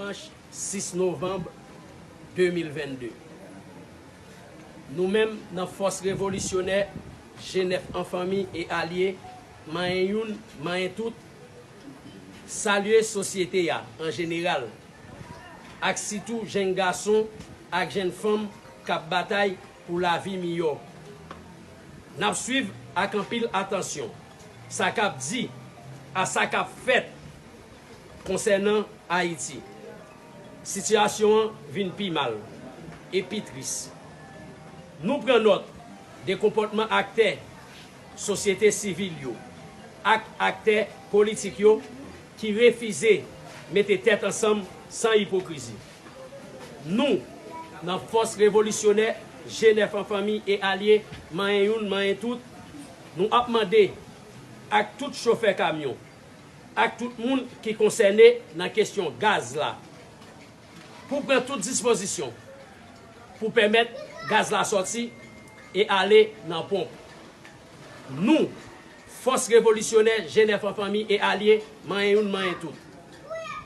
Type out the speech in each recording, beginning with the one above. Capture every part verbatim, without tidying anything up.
Dimanch sis novanm de mil vennde. Nou menm, nan Fòs Revolisyonè G nèf an fanmi e alye, manyen youn, manyen tout, salye sosyete a an jeneral, ak sitou jenn gason ak jenn fanm k ap batay pou lavi miyò. N ap swiv ak anpil atansyon sa k ap di a sa k ap fèt konsènan Ayiti. Sitiyasyon an vin pi mal e pi tris. Nou pran nòt de konpòtman aktè sosyete sivil yo ak aktè politik yo ki refize mete tèt ansanm san ipokrizi. Nou, nan Fòs Revolisyonè G nèf an fanmi e alye, manyen youn, manyen tout, nou ap mande ak tout chofè kamyon, ak tout moun ki konsène nan kesyon gaz la, pou pran tout dispozisyon pou pèmèt gaz la sòti e ale nan ponp. Nou, Fòs Revolisyonè G nèf an fanmi e alye, manyen youn, manyen tout,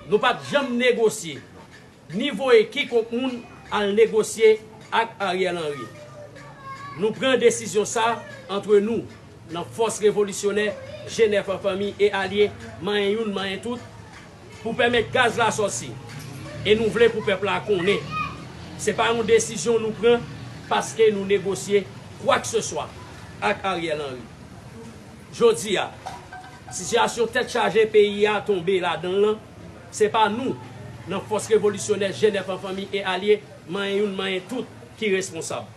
nou p ap janm negosye, ni voye kikonk moun al negosye ak Ariel Henry. Nou pran desizyon sa antre nou, nan Fòs Revolisyonè G nèf an fanmi e alye, manyen youn, manyen tout, pou pèmèt gaz la sòti. E nou vle pou pèp la konnen, se pa yon desizyon nou pran paske nou negosye kwakseswa ak Ariel Henry. Jodi a, sitiyasyon tèt chaje peyi a tonbe ladan l lan, se pa nou, nan Fòs Revolisyonè G nèf an fanmi e alye, manyen youn, manyen tout, ki responsab.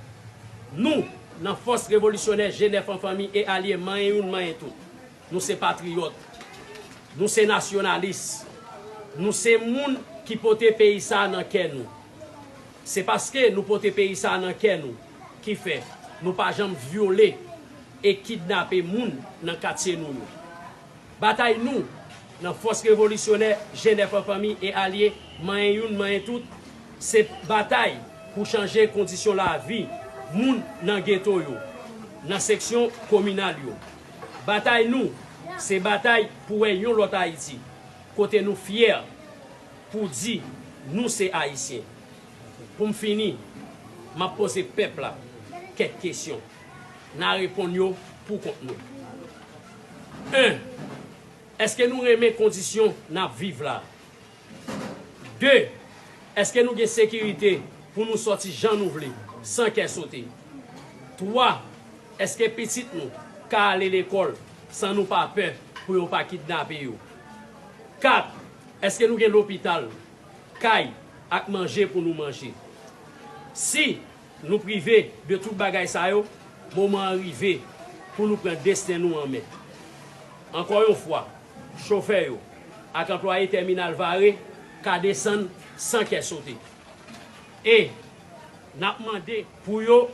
Nou, nan Fòs Revolisyonè G nèf an fanmi e alye, manyen youn, manyen tout, nou se patriyòt. Nou se nasyonalis. Nou se moun ki pote peyi sa a nan kè nou. Se paske nou pote peyi sa a nan kè nou ki fè nou pa janm vyole e kidnape moun nan katye nou yo. Batay nou, nan Fòs Revolisyonè G nèf an fanmi e alye, manyen youn, manyen tout, se batay pou chanje kondisyon lavi moun nan geto yo, nan seksyon kominal yo. Batay nou, se batay pou wè yon lòt Ayiti, kote nou fyè pou di nou se Ayisyen. Pou m fini, m ap poze pèp la kèk kesyon. N a reponn yo pou kont nou. En, èske nou renmen kondisyon n ap viv la? De, èske nou gen sekirite pou nou sòti jan nou vle, san kè sote? Twa, èske pitit nou ka ale lekòl san nou pa pè pou yo pa kidnape yo? Kat, èske nou gen lopital, kay ak manje pou nou manje? Si nou prive de tout bagay sa yo, moman an rive pou nou pran desten nou an men. Ankò yon fwa, chofè yo ak anplwaye tèminal Vare ka desann san kè sote. E n ap mande pou yo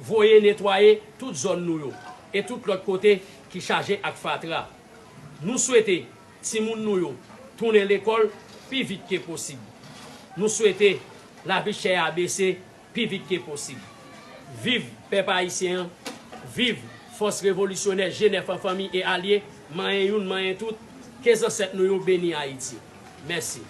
voye netwaye tout zòn nou yo e tout lòt kote ki chaje ak fatra. Nou swete timoun nou yo tounen lekòl pi vit ke posib. Nou swete lavi chè a bese pi vit ke posib. Viv pèp ayisyen an, viv Fòs Revolisyonè G nèf an fanmi e alye, manyen youn, manyen tout, ke zansèt nou yo beni Ayiti. Mèsi.